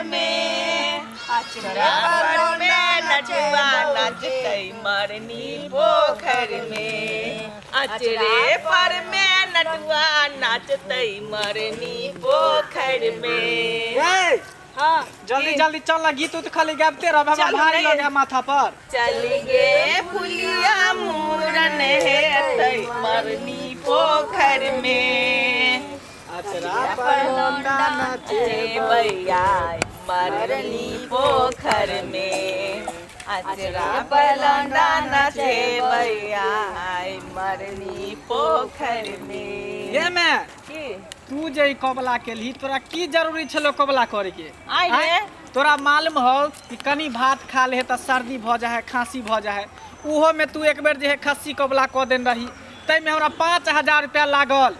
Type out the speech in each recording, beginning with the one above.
में। अचरा पर में नटुआ नचतै मरनी पोखर में। अचरे पर में नटुआ नाचतै मरनी पोखर में। ए, हाँ। जल्दी की? जल्दी चल ना, गीत उत खाली गाबते रह, हमरा चल, भारी नहीं। लगे माथा पर। चल गे फुलिया, मूरन हेतै मरनी पोखर में। अचरा पर लौंडा नाचे भैया मरनी पोखर में। अचरा पर लौंडा नाचे भैया मरनी पोखर में। ये में की? तू जे ई कबला केलही, तोरा की जरूरी छलो कबला करे के? आइ रे। आँय? तोरा मालूम हो कि कनी भात खा ले तऽ सर्दी भऽ जाइ है, खांसी भऽ जाइ है। ओहो में तू एक बेर जे है खस्सी कबला कऽ देने रही, ताहिमे हमरा 5000 रुपया लागल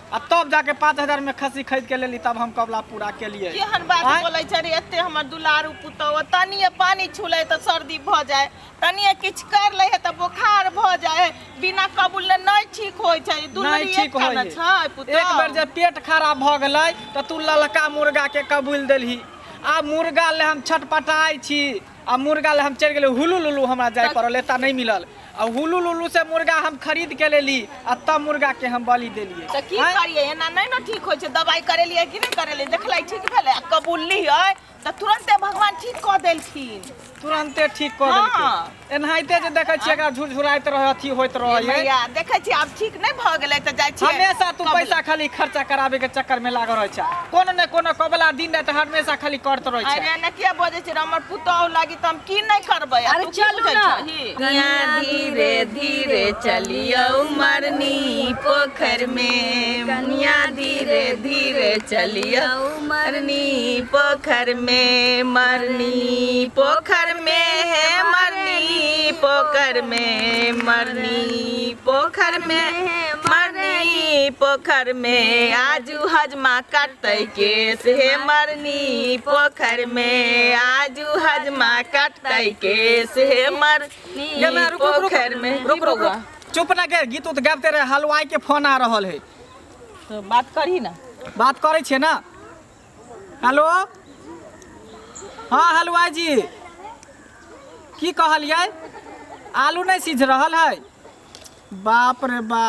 आ तब जाके 5000 में खस्सी खरीद के लेली, तब हम कबला पूरा केलिए। केहन बात आँय? बोलै छै रे? एते हमर दुलारू पुतहु, तनिए पानी छुलै तऽ सर्दी भऽ जाय, तनिए किछु कर लै है तऽ बोखार भऽ जाय है। बिना कबूल नहि ठीक होइ छै। नहि दुलरी ठीक एकटा होइ ने है। छै पुतहु। एक बेर जे पेट खराब भऽ गेलै तऽ तू ललका मुर्गा के कबूल देलही आ मुर्गा ले हम छटपटाइ छी आ मुर्गा ले हम चलि गेली हुलू लुलू, हमरा जाय पड़ल, एतऽ नहि मिलल आ हुलू लुलू से मुर्गा हम खरीद के लेली आ तब मुर्गा के हम बलि देलियै। तऽ की आँय? करियै? एना नहि ने ठीक होइ छै। दबाइ करेलियै कि नहि करेलियै? देखलै, ठीक भेलै? आ कबूललियै तऽ तुरन्ते भगवान ठीक कऽ देलखिन। तुरन्ते ठीक कऽ देलकै। एनाहिते जे देखै छियै एकरा झुरझुराइत रहै, अथी होइत रहै। भैया, देखै छियै, आब ठीक नहि भऽ गेलै तऽ जाइ छियै। हमेशा तू पैसा खाली खर्चा कराबे के चक्कर में लागल रहै छै। कोनो ने कोनो कबला दिन राति हमेशा खाली करत रहै छै। अरे, ने किया बजै छै? हमर पुतहु लागी तऽ हम की नहि करबै? आ अरे तू की चलू बुझै ना। छही? कनिया धीरे धीरे चलियौ मरनी पोखरि में। कनिया धीरे धीरे चलियौ मरनी पोखरि में। मरनी पोखरि में हे मरनी पोखरि में। मरनी पोखरि में, मरनी पोखरि में आजू हजमा काटतै केस हे मरनी पोखरि में। आजू हजमा काटतै केस हे मरनी ये मैं रुक रुक रुक। पोखरि में। रुक रुक रुक, चुप ना गे, गीत उत गाबते रहे। हलवाई के फोन आ रहल है। तो बात करही ना। बात करै छियै ना। हेलो, हाँ हलवाई जी, की कहलियै? आलू नहि सीझ रहल है? बाप रे बा,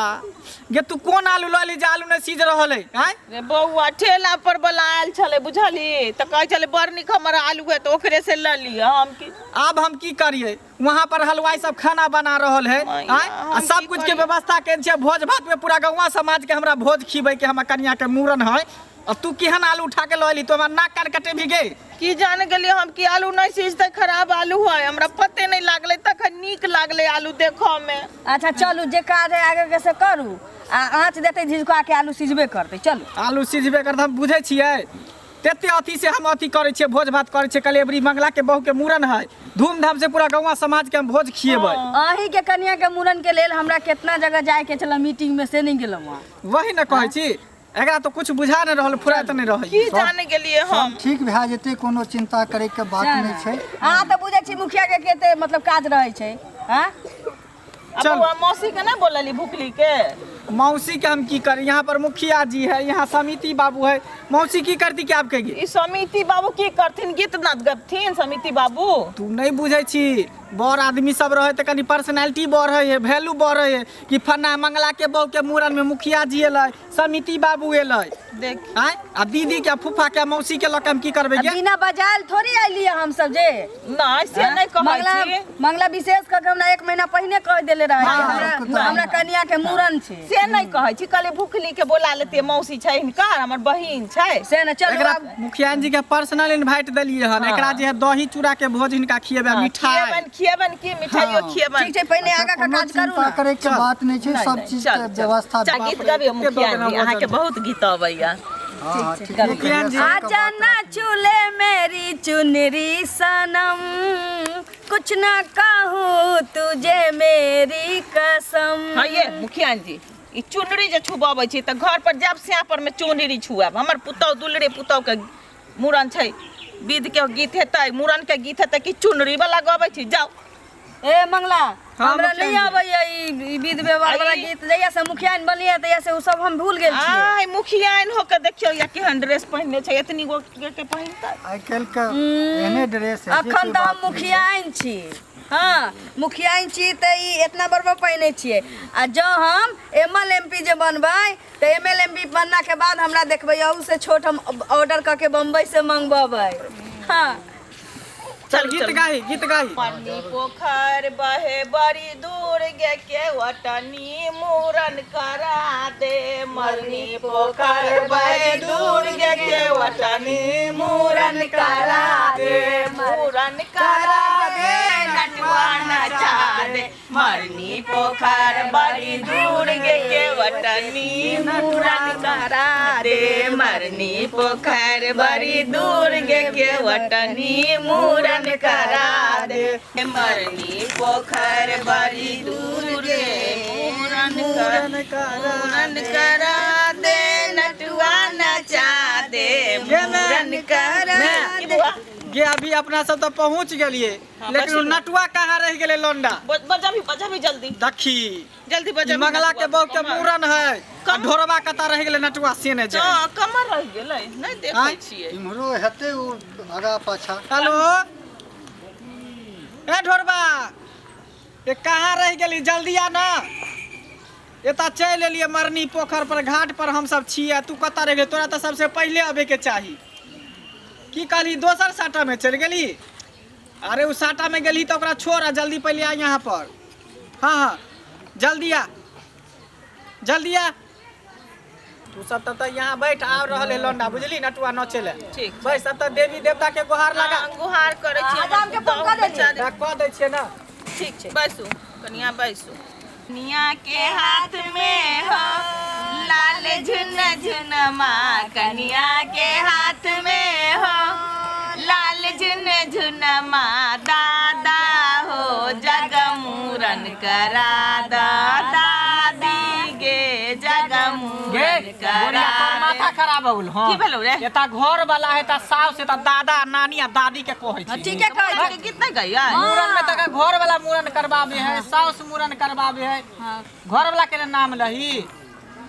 गे तू कोन आलू लऽ ली जे आलू नहि सीझ रहल है? आँय? रे बौआ, ठेला पर बला आयल छलै, बुझली? तऽ कहै छलै बड़ नीक हमर आलू है, तऽ ओकरे से लऽ लिअ। हम की आब हम की करियै? वहाँ पर हलवाई सब खाना बना रहल है। मैया, आँय? आ हम सब की कुछ के करियै? व्यवस्था केने छियै। भोज भात में पूरा गौवा समाज के हमरा भोज खिबै के, हमर कनिया के मूड़न है आ तू केहन आलू उठा के लऽ एली? तू हमरा नाक कान कटे भी गे। की जान गेलियै हम कि आलू नहि सिझतै, खराब आलू है। हमरा पते नहि लागलै, तखन नीक लागलै आलू देखऽ मे। अच्छा चलू, जे काज है आगे के से करू आ आँच देतै झिझका के, आलू सिझबे करतै। चलू। आलू सिझबे करतै, हम बुझै छियै। तते अथी से हम अथी करै छियै, भोज भात करै छियै। कहलियै अबरी मंगला के बहू के मूड़न है, धूमधाम से पूरा गौवा समाज के हम भोज खिएबै। अहीं के कनिया के मूड़न के लेल हमरा कितना जगह जाय के छला मीटिंग में, से नहीं गेलहुँ वहाँ। वही ने कहै छी, एकरा तो कुछ बुझा नहीं रहल, फुराइत नहीं रहल। की जाने गेलियै हम? ठीक भए जेतै, कोनो चिंता करैके बात नहि छै। अहाँ तऽ बुझै छी मुखिया के कते मतलब काज रहै छै। हाँ। आ चल। बौआ, मौसी के नहि बोलली भुखली के? मौसी के हम की करी? यहाँ पर मुखिया जी है, यहाँ समिति बाबू है, मौसी की करती? क्या आप कहेगी? ई समिति बाबू की करथिन? गीत नाद गबथिन समिति बाबू? तू नहीं बुझै छी, बड़ आदमी सब रहे तऽ कनि पर्सनैलिटी बढ़ै है, वैल्यू बढ़ै है कि फन्ना मंगला के बहू के मूड़न में मुखिया जी एलै, समिति बाबू एलै। देख। आँय, आ दीदी के, फूफा के, मौसी के लऽ के हम की करबै आ गे? बिना बजायल थोड़ी अयलियै हम सब जे। नहि, से नहि कहै मंगला छी। मंगला विशेष कऽ के हमरा एक महीना पहिने कहि देले रहै कि हमरा हमरा कनिया के मूड़न छै। से नहि कहै छी, कहली भुखली के बोला लेतियै, मौसी छै हिनकर, हमर बहिन छै। से ने चलू। एकरा आब मुखिया जी के पर्सनल इनवाइट देलियै हन। एकरा जे है दही चूड़ा के भोज हिनका खिएबै, मिठाई। खिएबन, खिएबन की, मिठाइयो खिएबन। ठीक छै, पहिने आगा के कोनो काज करू चिंता ना। करैके बात नहि छै, सब नहि, चीज चल, के चल। व्यवस्था। चल, गीत गबियौ एते मुखिया दऽ जी, देना। अहाँके बहुत गीत अबैया। हँ हँ, ठीके मुखिया कहलियै, जी। सबके आजा बात ना चूले मेरी चुनरी सनम, कुछ ना कहूँ तुझे मेरी कसम। हँ ये मुखिया जी, ई चुनरी जे छुबबै छी तऽ घर पर जायब, स्याह पर मे चुनरी छुआब। हमर पुतहु, दुलरे पुतहु के मूड़न छै, विध के गीत हेतै, मूड़न के गीत हेतै कि चुनरी वाला गबै छी? जाउ। ए मंगला, हाँ, हमरा नहीं मुखियाइन जी। आबैया ई ई विध व्यवहार वाला आ ई- गीत जहिया से मुखियाइन बनलियै तहिया से ओ सब हम भूल गेल छियै आय मुखियाइन होके देखियौ या केहन ड्रेस पहिनने छै एतनी गो के के पहिनतै आइ काल्हि के एहने ड्रेस है अखन तऽ हम मुखियाइन छी हँ मुखियाइन छी तऽ ई एतना बड़बड़ पहिने छियै आ जँ हम एम एल एम पी जे बनबै तऽ एम एल एम पी बनलाके बाद हमरा देखबै अहू से छोट हम ऑर्डर कऽ के बम्बई से मंगबेबै हँ चल गीत गाही गीत गाही मरनी पोखर बहे बड़ी दूर गे के वटनी मूरन करा दे मरनी पोखर बहे दूर गे के वटनी मूरन करा दे मूरन करा दे नटुआ नचा दे मरनी पोखर बड़ी दूर गे के वटनी मूरन करा दे मरनी पोखर बड़ी दूर गे के वटनी मूरन करा दे मरनी पोखर बड़ी दूर गे मूरन मूरन करा दे नटुआ नचा दे मूरन करा दे गे अभी अपना सब तऽ पहुँच गेलियै लेकिन ओ नटुआ कहाँ रहि गेलै लौंडा बजाबी बजाबी जल्दी देखी जल्दी ई बजाबी मंगला के नटुआ। बहू के मूड़न है आ ढोरबा कतऽ रहि गेलै नटुआ से नहि जाय हँ कमर रहि गेलै नहि देखै आँय? छियै इम्हरो हेतै ओ आगा पाछा हेलो ए ढोरबा ए कहाँ रहि गेली जल्दी आ ना एतऽ चलि एलियै मरनी पोखर पर घाट पर हमसब छियै तू कतऽ रहि गेली तोरा तऽ सबसे पहिले अबैके चाही की कहली दोसर साटामे चलि गेली अरे ओ साटामे गेली तऽ ओकरा छोड़ आ जल्दी पहिले आ यहाँ पर हाँ हाँ जल्दी आ जल्दी आ तू सब तब तक यहाँ बैठ आ रहल है लौंडा बुझली नटुआ नचे ले ठीक। बैठ सब तक देवी देवता के गुहार लगा हाँ, गुहार करै छी हजाम के फोन कऽ देलियै। कऽ दै छियै ना ठीक छै बैसू कनिया बैसू कनिया के हाथ में हो लाल झुन झुनमा कनिया के हाथ में हो लाल झुन झुनमा दादा हो जग मूरन करा दा दादी गे जग गे मूरन करा गोरिया तोर माथा खराब हो गेल हां की भेलौ रे? एता घर वाला है ता सास एता दादा नानी आ दादी के कहै हँ, छै ठीके कहै दे। छै गीत नहि गैया मूड़न में तक घर वाला मूड़न करबाबे है साउस मूड़न करबाबे है घर वाला के नाम लही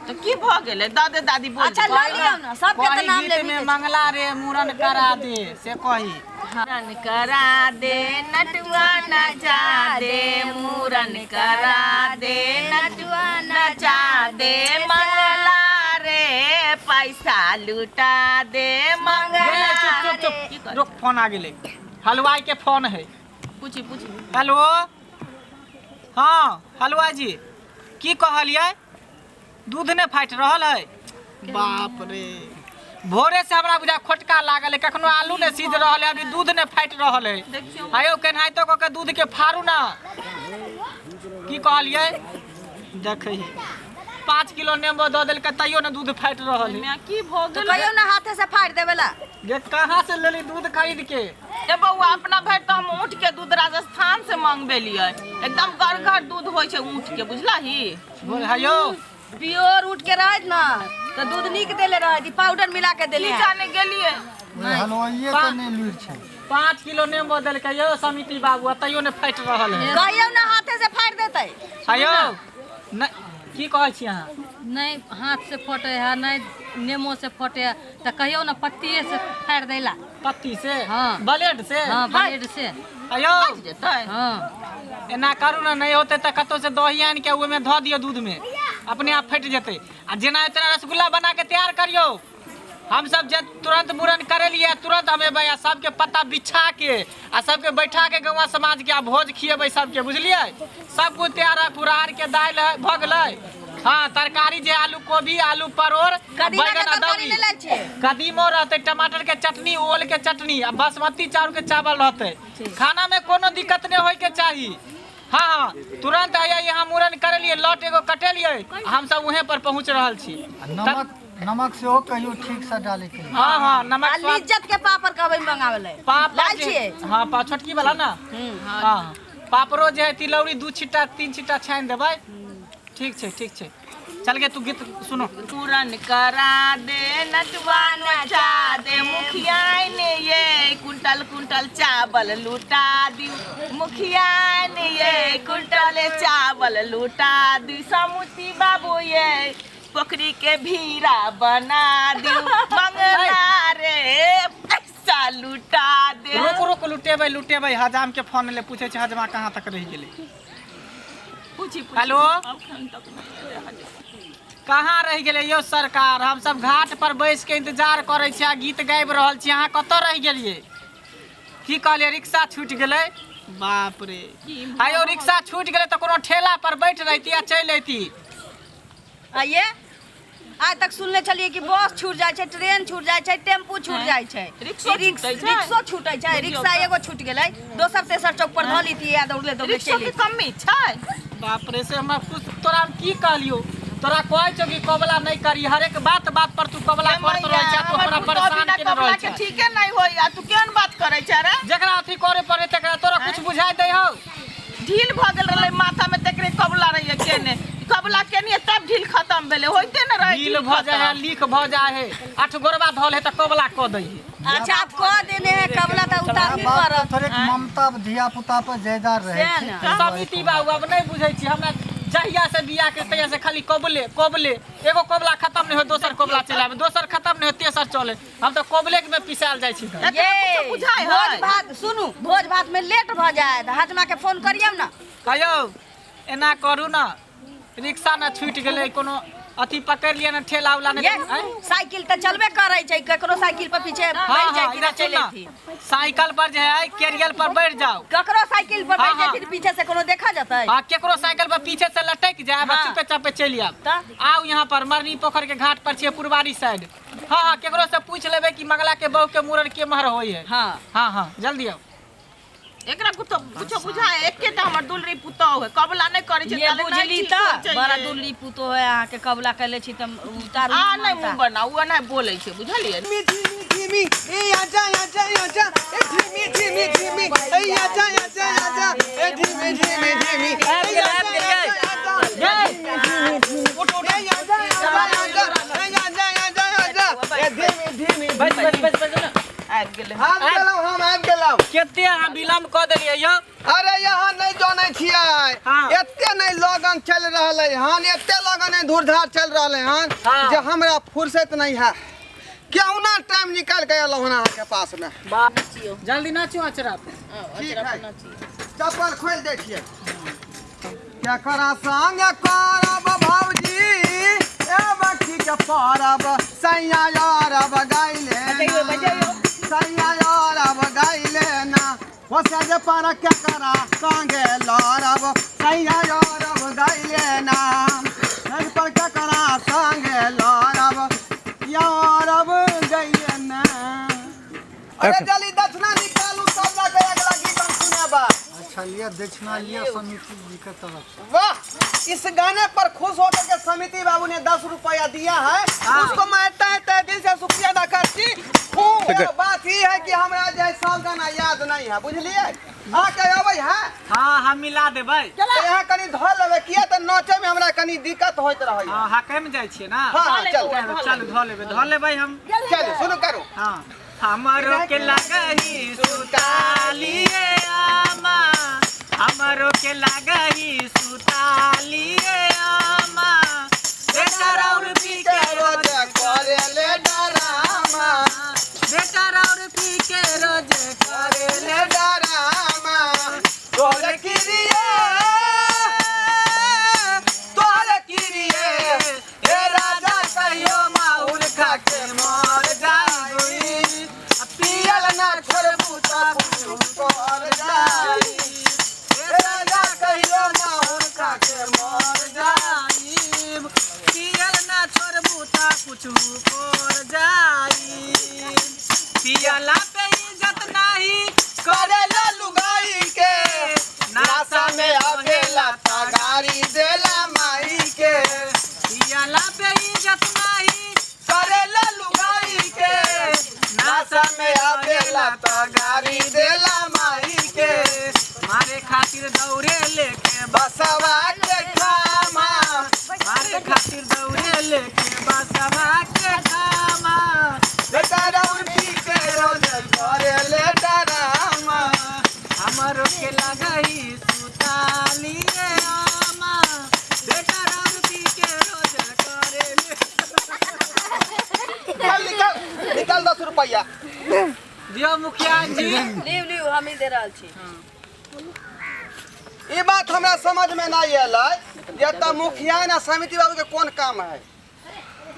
तऽ की भऽ गेलै दादे दादी बोल अच्छा लऽ लियौ ने सबके तऽ कही नाम गीत लेबही में मंगला रे मूड़न करा दे से कही मूरन करा दे नटुआ नचा दे मूरन करा दे नटुआ नचा दे मंगला रे पैसा लुटा दे मंगला गे, चुप चुप की चुप करी? रुक फोन आ गेलै हलवाई के फोन है पूछी पूछी हेलो हाँ हलवाई जी की कहलियै दूध नहि फाटि रहल है बाप रे भोरे से हमरा बुझा खोटका लागल है कखनो आलू नहि सीझ रहल है अभी दूध नहि फाटि रहल है देखियौ आयौ केनाहितो कऽ के दूध के फाड़ू ना की कहलियै देखै 5 किलो नेबो दऽ देलकै तैयो ने दूध फाटि रहल है माय की भऽ तऽ गेल कहियौ ने हाथे से फाड़ि देबै ला गे कहाँ से लेली दूध खरीद के ए बौआ अपना भरि तऽ हम ऊँट के दूध राजस्थान से मंगबेलियै एकदम गरगर दूध होइ छै ऊँट के बुझलही बोल हयो प्योर उठ के रहत ना तऽ दूध नीक देले रहत ई पाउडर मिला के देले की है। जाने गेलियै हलवाइये के नहि लुरि छै 5 किलो नेबो देलकै यौ समिति बाबू आ तैयो ने फाटि रहल है कहियौ ना हाथे से फाड़ि देतै हयो नहि की कहै छी अहाँ नहि हाथ से फटे है नहि नेमो से फटे है तऽ कहियौ ने पत्तिए से फाड़ि दैला पत्ती से हाँ। ब्लेड से हँ ब्लेड से हयो जेतै हँ एना करू ने नहि होतै तऽ कतहु से दही आनि के ओहिमे धऽ दियौ दूधमे अपने आप फटि जेतै आ जेना तेना रसगुल्ला बना के तैयार करियौ हमसब जे तुरंत मूड़न करेलियै तुरंत हम एबै आ सबके पत्ता बिछा के आ सबके बैठा के गौवा समाज के आ भोज खिएबै सबके बुझलियै सब कुछ तैयार है कुरार के दालि है भऽ गेलै हाँ तरकारी जे आलू कोबी आलू परोड़ कदीमा के बैगन तरकारी अदौरी नहि लै छियै कदीमो रहतै टमाटर के चटनी ओल के चटनी आ बासमती चाउर के चावल रहतै खाना में कोनो दिक्कत नहीं होय के चाही हाँ हाँ तुरंत आइए यहाँ मूड़न करेलिए लौट एगो कटेलिए हम सब वहीं पर पहुंच रहल छी आ नमक नमक सेहो कहियो ठीकसँ डालैके हाँ हाँ नमक आ स्वाद लिज्जत के पापड़ कहबै मंगाबै ले पापड़ लाल जे- छियै हाँ पा छोटकी वाला ना हाँ पापड़ो जे है तिलौरी 2 छिट्टा 3 छिट्टा छानि देबै ठीक छै ठीक छै चल गे तू गीत सुनो। पूरन करा दे नटवा नचा दे मुखिया ने ये कुंटल कुंटल चावल लुटा दी, मुखिया ने ये कुंटल चावल लुटा दी, समुती बाबू ये पोखरी के भीरा बना दी, मंगला रे पैसा लुटा दे। रुक रुक, लुटेबै लुटेबै, हजाम के फोन ले पूछे छै हजमा कहाँ तक रहि गेलै। पूछी पूछी। हेलो? अखन तक नहि एलै हजमा। कहाँ रहि गेलै यौ सरकार? हम सब घाट पर बैस के इंतजार करै छी आ गीत गाबि रहल छी, अहाँ कतऽ रहि गेलियै? की कहलियै, रिक्शा छूटि गेलै? बाप रे, आयो रिक्शा छूटि गेलै तऽ कोनो ठेला पर बैठ रहिती आ चलि अयती। आइए आइ तक सुनले छलियै कि बस छूट जाइ छै, ट्रेन छूट जाइ छै, टेम्पू छूट जाइ छै, रिक्शो ई छूटै छै? रिक्शो छूटै छै। रिक्शा एगो छूट गेलै, दोसर तेसर चौक पर धऽ लीती आ दौड़ले दौड़ले रिक्शो चलि के कमी छै। बाप रे, से हमरा कुछ तोरा हम की कहलियौ? तोरा कहै छौ कि कबला नहि करी, हरेक बात बात पर तू कबला करत रहै छै, तू हमरा परेशान बिना केने कबला रहै के छै। ठीके नहि होई आ तू केहन बात करै छै रे? जकरा अथी करे पड़े तकरा तोरा कुछ बुझाइ दै हौ? ढील भऽ गेल रहलै माथा में तकरे कबला रहिए केने, कबला केनिए तब ढील खत्म भेलै, होइते ने रहै ढील भऽ जाइ है, लीक भऽ जाइ है, आठ गोरबा धल है तऽ कबला कऽ दै है। अच्छा, आब कऽ देने है कबला तऽ उतारबे बाप करत। के थोड़ेक ममता धिया पुता पर ज्यादा रहै सएह छै। ने। ताहि दुआरे समिति बाबू, आब नहि बुझै छी, हमरा जहिया से बियाह के तहिया से खाली कबले कबले, एगो कबला खत्म नहि हो दोसर कबला चलि आबै, दोसर खत्म नहि हो तेसर चले, हम तऽ कबले में पिसायल जाइ छी। एकरा ये कुछो बुझाइ भोज है? भात सुनू, भोज भात में लेट भऽ जायत, हजमा के फोन करियौ ने। कहियौ एना करू ने, रिक्शा ने छूटि गेलै, कोनो अथी पकड़ि लिअ ने, ठेला उला नहि ये आँय? साइकिल तऽ चलबे करै छै, ककरो साइकिल पर पीछे हाँ बैठ हाँ, जाय इधर चलि सुन अयथिन। ने, साइकिल पर जे है कैरियर पर बैठ जाओ। ककरो साइकिल पर हाँ, बैठ हाँ। जाथिन, पीछे से कोनो देखा जेतै? हाँ, केकरो साइकिल पर पीछे से लटक जाए, हाँ। चुपे चापे चलि आब। तऽ? आउ यहाँ पर मरनी पोखर के घाट पर छियै, पुरवारी साइड। हाँ हाँ, केकरो से पूछ लेबै कि मंगला के बहू के मूड़न के महर होई है। हाँ। हाँ हाँ, जल्दी आउ। एकरा कुछो कुछो बुझाय? एकेटा हमर दुलरी पुतोह है, कबला नहि करै छै। ये ताले नहि बुझली ठीक तऽ होइ छै बड़ा ये। दुल्ली पुतो है अहाँके, कबला कैले छी तऽ उतारू। आ नहि मुँह बनाउ, ओ नहि बोलै छै, बुझलियै? धीमी धीमी धीमी ए आजा आजा आजा ए धीमी धीमी धीमी ए आजा आजा आजा ए धीमी धीमी धीमी आबि गेल, आबि गेल, ए उठ उठ, आजा आजा आजा ए आजा आजा आजा ए धीमी धीमी। बैस बैस बैस बैस ने। आबि गेलै। आबि गेलहुँ, हम आबि गेलहुँ। कते अहाँ विलम्ब कऽ देलियै यौ? अरे यहाँ नहि जानै छियै। हाँ। एते नहि लगन चलि रहलै हन, एते लगन नहि धूरधार चलि रहलै हन हाँ। जे हमरा फुर्सत नहि है। केहुना टाइम निकालि के एलहुँ हन अहाँके पासमे। बाप, जल्दी नाचू अचरा पर। ठीक है, चप्पल खोलि दै छियै। केकरा संग करब भौजी ए बखी के परब? सैया यारब गाइले ना, सैया यारब गाइले ना, हो सज पर केकरा संगे लड़ब? सैया यारब गाइले ना, सज पर केकरा संगे लड़ब? यारब गाइले ना। अरे जल्दी दक्षिणा निकालू, तब जाके अगला गीत हम सुनेबा। अच्छा लिअ, दक्षिणा लिअ समिति जी के तरफ से। वाह, इस गाने पर खुश होकर के समिति बाबू ने 10 रुपया दिया है, उसको मैं तय तय दिल से शुक्रिया अदा करती हूँ। एगो बात ई है कि हमरा जे है सब गाना याद नहीं है, बुझलिए? अहाँके अबै है? हाँ, हम मिला देबै। तऽ यहाँ कनि धऽ लेबै, किया तऽ नाचे में हमरा कनि दिक्कत होइत रहै। हाँ, हाकै में जाइ छियै ना? हाँ हाँ, चल। चलू, धऽ लेबै, धऽ लेबै हम। चलू, शुरू करू। हाँ, हमरो के लगही सुतालिए आमा, हमरो के लगही सुतालिए आमा, बेटा राउर पी के रोज करेले डरामा, बेटा राउर पी के रोज करेले ले डरामा, तोहरे किरिए, तोहरे किरिए हे राजा, कहियो माहुर खा के मर जाई, पियल ना छोड़बू त कुछु कर जाई, हे राजा कहियो माहुर खा के मर जाई। जाइब, पियल ना छोड़बू त कुछु कर जाई, पियला पे इज्जत नाही करेला लुगाई के, नासा में आवेला त गारी देला माई के। पियला पे इज्जत नाही करेला लुगाई के, नासा में आवेला त गारी देला माई के। मारे खातिर दौड़े लेके बसवा के खामा। मारे मारे खातिर दौड़े लेके बसवा के खामा। बेटा राउर पी के रोज करे ले डरामा। हमरो के लगई सुतालिए आमा, बेटा राम पी के रोज करे ले। निकाल निकाल निकाल 10 रुपया। दियो मुखिया जी। लिउ लिउ, हम ही दे रहल छी। ई बात हमरा समझ में नहीं एलै जे तऽ मुखिया ना समिति बाबू के कोन काम है?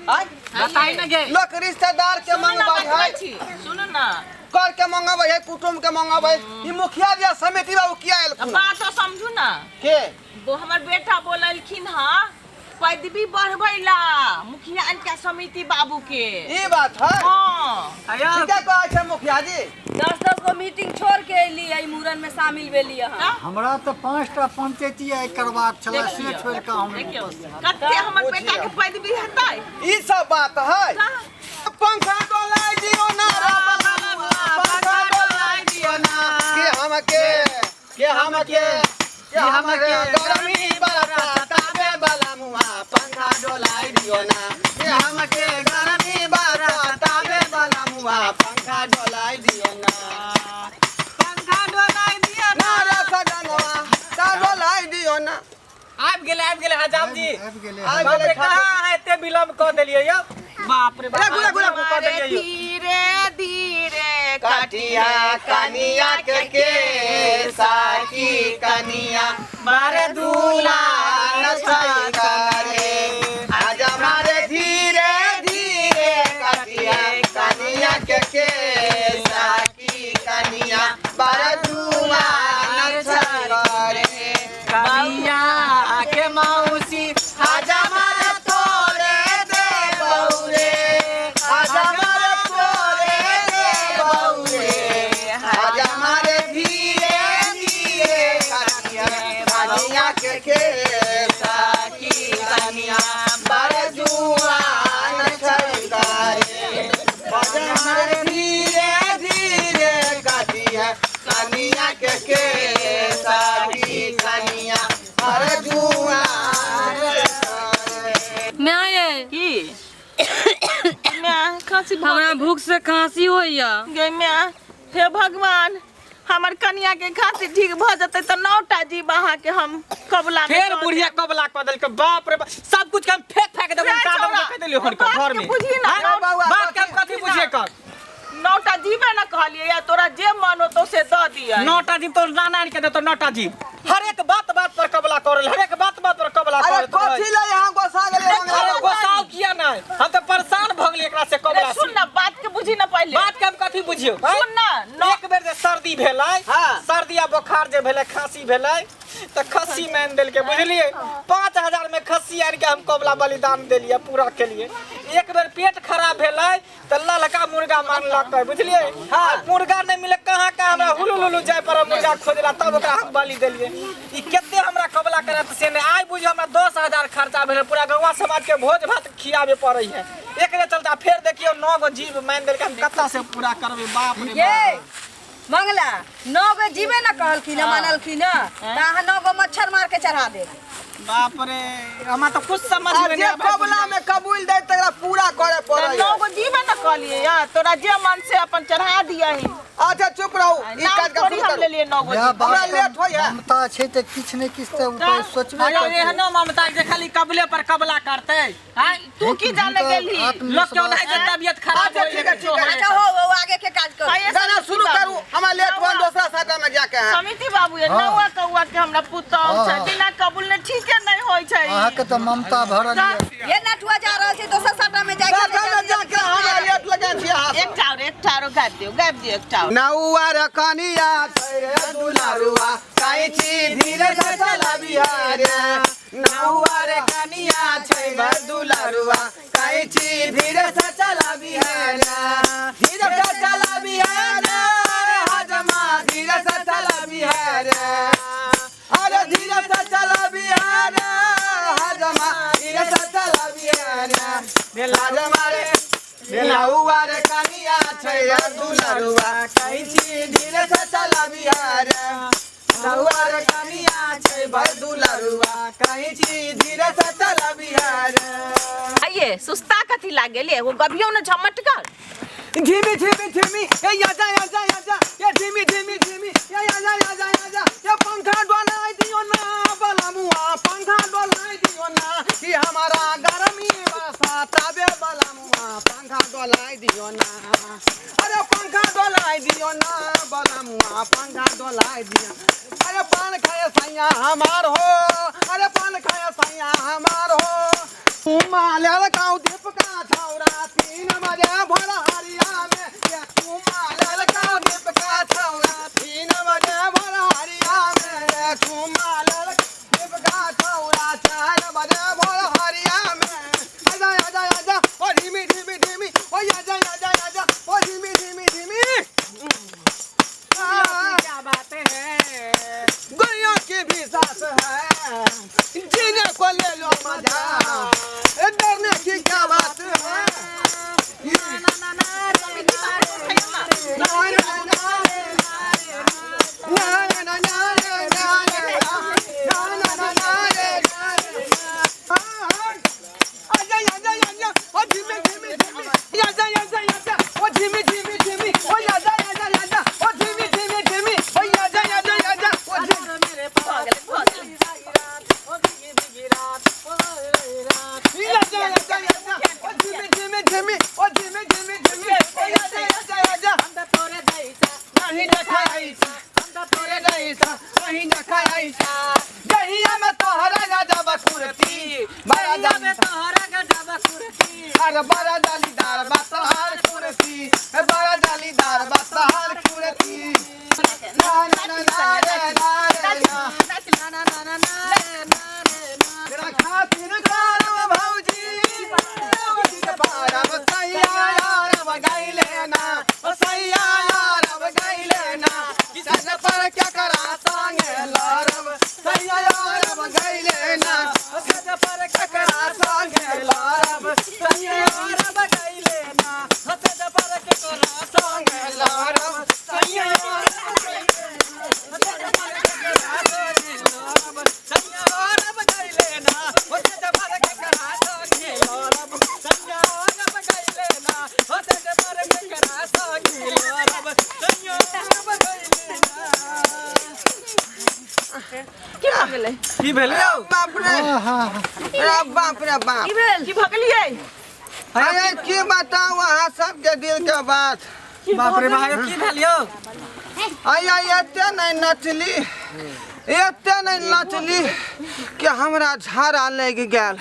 आय? बताई न गे। लोक रिश्तेदार के सुनू ना, मंगबै बतबै है, छी, सुनू ना। कर के मंगबै है, कुटुम के मंगबै। ई मुखिया जी आ समिति बाबू किया एलखुन? बात तो समझू ना। के? वो हमर बेटा बोललखिन हँ पदवी बढ़बै ला मुखिया के समिति बाबू के। ई बात है? हाँ। आया। ठीके कहै छै मुखिया जी। 10 10 गो मीटिंग छोड़ के अयली, एहि मूड़न में शामिल भेली अहाँ। हमरा तऽ 5टा पंचायती आइ करबाक छलै, से देखियौ। छोड़ि कऽ हम देखियौ कते हमर बेटा के पदवी हेतै। ई सब बात है? पंखा डोलाई दियो ना रे बलमुआ, पंखा डोलाई दियो ना, के हमके के हमके के हमके गरमी बरसाताबे बलमुआ, पंखा डोलाई दियो ना, के हमके गरमी बरसाताबे बलमुआ, पंखा डोलाई दियो ना। पंखा डोलाई दियो। ना रे सजनवा ता डोलाई दियो ना। आबि गेलै, आबि गेलै हजाम जी। आबि गेलै। आबि बाप रे, गेलै। कहाँ एते विलम्ब कऽ देलियै यौ? बाप रे बाप, रघु, रघु, रघु, कऽ देलियै यौ। धीरे धीरे कटिया कनिया के साकी कनिया बारे दूल्हा नछई करे, आज मारे धीरे धीरे कटिया कनिया के साकी कनिया बारे दूल्हा नछई करे। कनिया के मौसी आज मारे तोरे दे बौरे, आज मारे तोरे दे बौरे, आज मारे धीरे धीरे कनिया कनिया के साकी कनिया बारे जुआन छई करे, आज मारे धीरे धीरे कटिया कनिया के साकी कनिया बारे जुआन छई। माय ये। की माय, खांसी भऽ हमरा भूख से खांसी होइया। गे माय, हे भगवान, हमर कनिया के खांसी ठीक भऽ जेतै तऽ नौटा जीव अहाँके हम कबला में फेर दऽ बुढ़िया कबला कऽ देलकै। बाप रे बाप, सब कुछ के हम फेंक फेंक देबै, रे उल्टा छौड़ा, दम कऽ देलियै हुनकर बात घर के में। बुझही ना। हाँ? बौआ, बात के हम कथी बुझिए कर? नौटा जीवे न कहलियै या तोरा जे मन होतौ से दऽ दिअ। नौटा जीव तो नाना आनि के देतो नौटा जीव। हर एक बात बात पर कबला करल, हर एक बात बात पर कबला अरे करल। कथी ले यहाँ गोसा गेलै? अरे गोसाव किया नहीं, हम तो परेशान भऽ गेलियै एकरा से, कबला अरे से। सुन ना, बात के बुझी ना पहिले। बात के हम कथी बुझियौ? सुन ना, एक बेर जे सर्दी भेलै, सर्दी आ बोखार जे भेलै, खांसी भेलै, तऽ खस्सी मानि देलकै, बुझलियै? 5,000 में खस्सी आनि के हम कबला बलिदान देलियै, पूरा केलियै। एक बेर पेट खराब भेलै तऽ ललका मुर्गा मानलकै, बुझलियै? मुर्गा नहि मिले, कहाँ कहाँ हमरा हुलु हुलु जाय पड़ल मुर्गा खोजला, तब ओकरा हम बलि देलियै। ई कते हमरा कबला करत से नहि। आइ बुझियौ हमरा 10,000 खर्चा भेलै, पूरा गौवा समाज के भोज भात खियाबे पड़ै है एकरे चलते। आ फेर देखियौ, नौ गो जीव मानि देलकै, हम कतऽ से पूरा करबै? बाप रे ये बाप। मंगला, नौ गो जीवे न कहलखिन, मानलखिन, तऽ अहाँ नौ गो मच्छर मार के चढ़ा देब। बाप रे, हमरा तऽ कुछ समझ आ में जे नहीं आबै। कबला में कबूल दे तकरा पूरा करे पड़ै। नौ गो जीवे न कहलियै या तोरा जे मन से अपन चढ़ा दियही। अच्छा, चुप रहू, ई नाम काज का थोड़ी शुरू हम करू। लेलियै नौ गो इएह जीव। हमरा बात लेट होइए। ममता छै तऽ किछु ने किछु तऽ उपाय सोचबे अरे करतै। एहनो ममता जे खाली कबले पर कबला करतै, आँय? तू की जाने गेलही? लोक के ओनाहि जे तबियत खराब अच्छा, होय ठीक है, ठीक है। अच्छा हो, हो आगे के काज करू। कहिए गाना समिति शुरू बाबू। करू, हमरा लेट हुआ, दूसरा साटा में जाके है। समिति बाबू, ये नौआ कौआ के हमरा पुतहु छै, बिना कबूल ने ठीके नहि होइ छै। अहाँके तऽ ममता भरल यऽ। ये नटुआ जा रहल छै दोसर साटा में जाय। साटा में जाके हमरा लेट लगे छी हाथ। एकटा और, एकटा आरो गाबि दियौ, गाबि दियौ एकटा और। नौआ रे कनिया छै रे दुलारुआ, कैची धीरे से चलाबिहा रे। नौआ रे कनिया छै रे दुलारुआ, कैची धीरे से चलाबिहा रे, धीरे से चलाबिहा रे हजमा, धीरे से चलाबिहा रे। अरे धीरे से चलाबिहा रे हजमा, धीरे से चलाबिहा रे हजमा रे। नौआ रे कनिया छै रे दुलारुआ, कैची धीरे से चलाबिहा रे। सौर कनिया छै बड़ दुलरुआ कहीं छी धीरे से चलबिहार। आइए सुस्ता कथी लागेले वो गभियो न झमट कर। धीमी धीमी धीमी ए आजा आजा आजा ए धीमी धीमी धीमी ए आजा आजा आजा ए पंखा डोलाई दियो ना बलमुआ, पंखा डोलाई दियो ना कि हमारा गर्मी बरसाताबे बलमुआ, पंखा डोलाई दियो ना। अरे पंखा डोलाई दियो ना बलमुआ, पंखा डोलाई दियो। अरे पान खाए सैया हमार हो, अरे पान खाए सैया हमार हो। उमा ललकाऊ दीप का छौरा 3 बजे भोर हरिया में, उमा ललकाऊ दीप का छौरा 3 बजे भोर हरिया में, उमा ललकाऊ दीप का छौरा 4 बजे भोर हरिया में। आजा आजा आजा ओ धीमी धीमी धीमी ओ आजा आजा आजा ओ धीमी धीमी धीमी। क्या बात है, दुनिया की भी सास है, जीने को ले लो मजा, डरने की क्या बात है। अरे बड़ा जालीदार बसहार कुर्सी, बड़ा जालीदार बसहार कुर्सी। ना ना ना ना रे ना रे ना ना ना ना ना रे ना रे ना। तेरा खातिर करब भौजी, भौजी के पारब सैया यार बगाइले ना, ओ सैया यार बगाइले ना, किसन पर क्या करा संगे लड़ब, सैया यार बगाइले ना, ओ सज पर क्या करा संगे लड़ब, सैया यार बगाइले ना, सज पर के करा संगे लड़ब, सैया यार की भऽ गेलै? की भेल यौ? बाप रे, अरे बाप रे बाप, की भेल? की भऽ गेलियै? अरे की बताऊ अहाँ सबके दिल के बात। बाप रे बाप, की भेल यौ? आया एते नहीं नचली, एते नहीं नचली कि हमरा झाड़ा लागि गेल।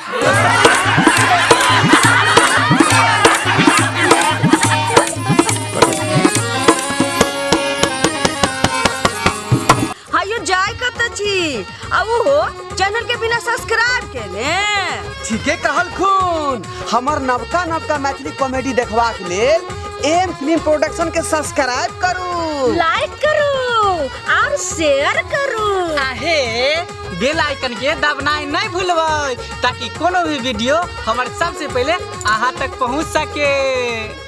हायो जाय कत छी आ उहो चैनल के बिना सब्सक्राइब केने। ठीके कहलखुन, हमर नवका नवका मैथिली कॉमेडी देखबाक लेल एम फिल्म प्रोडक्शन के सब्सक्राइब करू, लाइक करू और शेयर करू। आहे बेल आइकन के दबनाइ नहीं भूलबै ताकि कोनो भी वीडियो हमर सबसे पहले अहाँ तक पहुँच सके।